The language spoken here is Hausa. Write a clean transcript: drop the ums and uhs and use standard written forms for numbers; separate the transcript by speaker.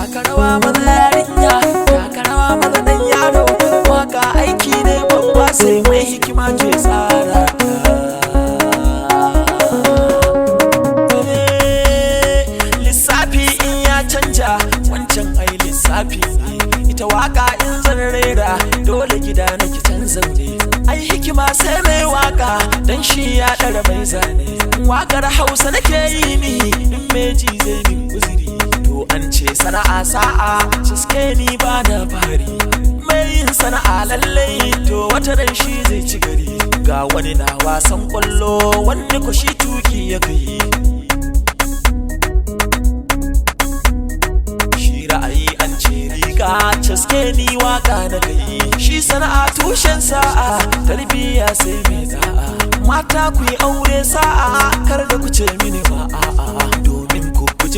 Speaker 1: Taka rawa maza yarinya, taka rawa maza dan yaro. Waka aiki ne babba, sai mai hikima ke tsara ta. Lissafi in ya canja, wancan ai lissafi ne. Ita waka in zan rera, dole gida nake can zaune. Ai hikima sai mai waka, dan shi ya ɗara mai zane. Wakar Hausa nake yi ni, in meji zai min uzuri. To an ce sana'a sa'a, ciske ni ba na fari. Mai yin sana'a lallai, to wata ran shi zai ci gari. Ga wani na wasan kwallo, wani ko shi tuki ya kai. Shi ra'ayi an ce riga, caske ni waka na kai. Shi sana'a tushen sa'a, tarbiyya sai mai da'a. Mata ku yi aure sa'a, kar da ku ce mini ba a'a, domin ku guji.